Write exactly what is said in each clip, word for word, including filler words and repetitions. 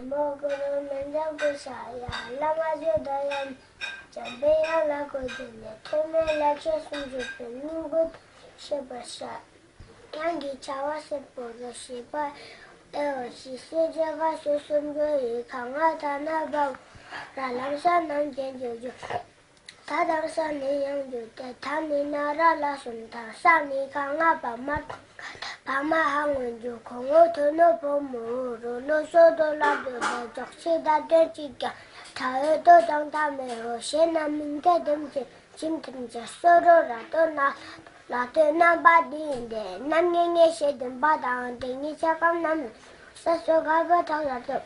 མོ་གུ་རུ་མི་འདྲ་དགུ་ཤ་ཡ་བླ་མ་བརྗོད་དང་ཡང་། འཇམ་པའི་དབྱངས་ལ་གུས་བཏུད་ནས། ཐོགས་མེད་ལེགས་བཤད་སུམ་ཅུ་པའི་སྙིང་པོ་ཤེས་པར་བྱ། ཁྱེད་ཀྱི་བྱ་བ་སེར་པོ་རུ་ཞེས་པ་ཨེ་འོ་ཞེས་སྲས་བཅས་ཁ་ཟས་སུམ་ཅུ་ཡི་གང་ང་ཐ་ན་བབ་ར་ལམ་ས་རྣམས་ཀྱི་འཇུག་རྒྱུ། ད་དང་ས་ནི་ཡང་འཇུག་སྟེ། ད་ནི་ན་ར་ལ་གསུམ་དང་། ས་ནི་གང་ང་བ་མ་བ་མ་ཧ་ངོན་འཇུག་ཁོ་ངོ་ཐོ་ནོ་བོ་མོ་རོ་ལོ་སོ་དོ་ལ་དོ་དོ་ཅོག་ཤེ་ད་དོན་ཅིག་ཀྱང་ད་འོད་དོ་དང་ད་མེ་འོ་ཞེ་ན་མིང་ཐེ་དེམ་ཅན་ཅིང་དེམ་ཅན་སོ་རོ་ར་དོ་ན་ལ་དོ་རྣམ་པ་འདི་ཡིན་ཏེ། རྣམ་ངེས་ངེས་ཤེས་བདེན་པ་དང་། དེ་ཉིད་ཆ་ཁམས་རྣམས་ས་སོ་ག་བ་དག་ལ་ལྟོས།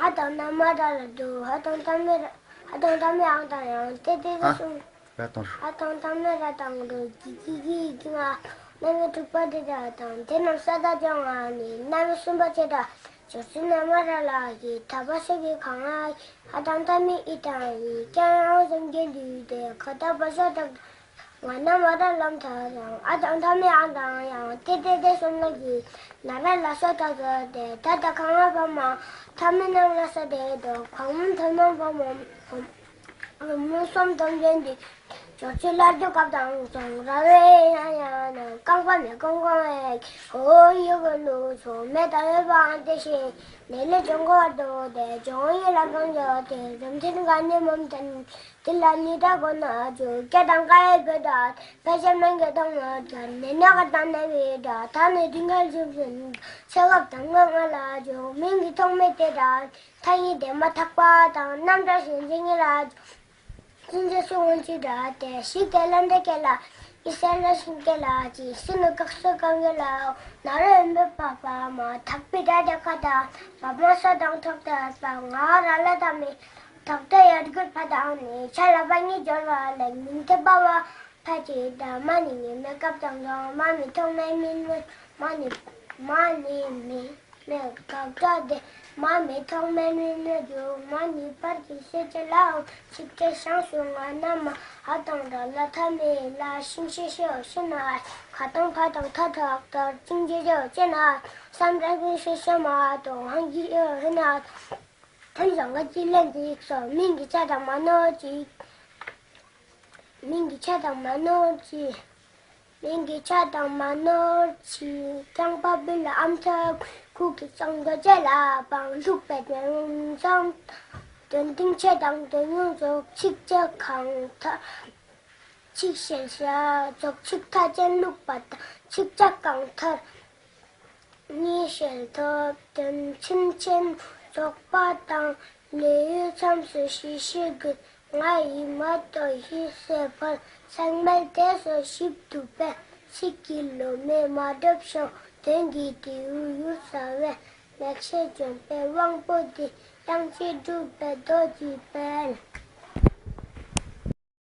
ཨ་དང་ན་མ་ར་ལ་དུ། ཧ་དང་ཐ་མེ་ར། ཧ་དང་ཐ་མེ་ཨང་དང་ཡང་ཏེ་ཏེ་ཏེ་ཨ། གསུམ། ར་དང་། ཧ་དང་ཐ་མེ་ར་དང་རུ་ཀི་ཀི་ཀི་ཀི་ང་། ན་མེ་དྲུག་པ་དེ་ར་དང་དེ་རྣམས་ས་དང་ཅང་ང་ནི་ན་མེ་གསུམ་པ་ཆེ་ར། ཇོ་སི་ན་མ་ར་ལ་གི་ཐ་པ་སེ་གི་གང་ང་། ཧ་དང་ཐ་མེ་ཨི་དང་ཡི་ཀྱང་ཨང་སམ་གྱེན་དུ་དེ་ཁ་ཐ་པ་ཤ་དང་། ང་ན་མ་ར་ལམ་ཐ་དང་ཨ་དང་ཐ་མེ་ཨང་དང་ཡང་ཏེ་ཏེ་ཏེ་གསུམ་ལ་གི་ན་ར་ལ་ས་ཐ་ས་དེ་ད་ད་གང་ང་བ་མ་ཐ་མེ་ནང་ལ་ས་དེ་དོ་གང་མོ་ཐ་མ་བ་མ་མོ་གསུམ་དང་ལྡན་ཏེ། ཇོ་ཆེ་ལ་དུ་སྐབས་དང་ཚོང་ར་བའི་ཡང་ཡང་ན་རྐང་པ་མེ་ཀོང་ཀོང་བའི་ཧོ་ཡོ་ག་ལུ་ཚོ་མེ་ད་ཡོ་བ་ཨང་ཏེ་ཤེ་ནེ་ལེ་ཇོང་གོ་དོ་དེ་ཇོང་ཡེ་ལ་གང་ཇོ་དེ་རམ་ཐེན་ག་ནེ་མམ་ཐན། དེ་ལ་ནི་ད་གོ་ན་ཇོ་སྐད་དང་ཀ་ཡེ་བེ་ད་ཕ་ཤ་མེན་གེ་དང་ང་ད་ནེ་ན་ག་ད་ན་བེ་ད་ད་ནི་དུང་ག་ཇོ་ཕེན་ཆ་གབ་དང་ང་ང་ལ་ཇོ་མིང་གི་ཐོག་མེད་དེ་ད་ཐ་ཡི་དེ་མ་ཐག་པ་དང་རྣམ་གྲངས་ཤིང་ཇི་ངེ་ལ་ཇོ་སུན་ཇེ་སུ་ཝོན་ཅི་ད་དེ་ཤིག་དེ་ལ་འདྲ་སྐད་ལ་ཡི་སེ་ལ་ཤིང་སྐད་ལ་ཇི་སི་ནུ་ཀག་སུ་གང་གེ་ལ་ན་རོ་ཨེམ་བེ་པ་པ་མ་ཐག་པི་ད་དེ་ཁ་ད་བ་མ་ས་དང་ཐོག་ད་པ་ང་ར་ལ་ད་མི། ཐོག་ཏུ་ཡར་རྒྱུད་ཕ་དང་ནི་ཆ་ལ་པ་ཉིད་སྦྱོར་བ་ལེགས་མིན་ཐེབས་པ་བ་ཕ་ཅི་ད་མ་ནི་ཉི་མའི་སྐབས་དང་དང་མ་མི་ཐོག་མེད་མིན་མོད་མ་ནི་མ་ནི་མི་མེད་སྐབས་ད་དེ་མ་མི་ཐོག་མེད་མིན་མོད་རྒྱུ་མ་ནི་པར་གྱི་ཤེས་བྱ་ལའང་ཆིག་ཁྲི་ཤང་སུ་ང་ན་མ་ཧ་དང་ར་ལ་ཐ་མེད་ལ་ཤིང་ཤེས་ཤེས་ཤེ་ན་ཁ་དང་ཁ་དང་ཐ་ཐག་ལྟར་ཅིང་ཇེ་ཇེ་ཅེ་ན་སམ་ར་གི་ཤེས་ཤེ་མ་དང་ཧང་གི་ཨེ་ཧེ་ན། ཐུན་བཟང་ག་ཅི་ལན་ཅིག་སོ་མིང་གི་ཆ་དང་མ་ནོར་ཅིག་མིང་གི་ཆ་དང་མ་ནོར་ཅིག་མིང་གི་ཆ་དང་མ་ནོར་ཅིག་རྐྱང་པ་བུ་ལ་ཨམ་ཆ་ཁུག་གི་གཙང་རྒྱ་ཅེ་ལ་བང་ལུག་པའི་དོན་ལུང་ཚང་དོན་སྟེང་ཆེ་དང་དོན་ཡོངས་རྫོགས་ཆིག་ཆ་གང་ཐ། ཆིག་ཤེས་བྱ་རྫོགས་ཆིག་ཐ་ཅན་ལུག་པ་དང་ཆིག་ཆ་གང་ཐར། གཉིས་ཤེས་ཐོབ་དོན་ཕྱིན་ཆེན་རྫོགས་པ་དང་ལས་ཡུལ་མཚམས་སུ་ཞི་ཞི་གི་ང་ཡི་མ་ཏོ་ཡི་སེ་ཕར་སེང་མེད་དེ་སོ་ཞིབ་ཏུ་པས་ཚིག་གི་ལོ་མེ་མ་གྲུབ་ཤོག་དོན་གྱི་དེའུ་ཡུར་ཟ་བས་མེག་ཤེས་འཇོམས་པའི་དབང་པོ་འདི་ཡང་ཅི་སྒྲུབ་པའི་རྡོ་རྗེ་དཔལ།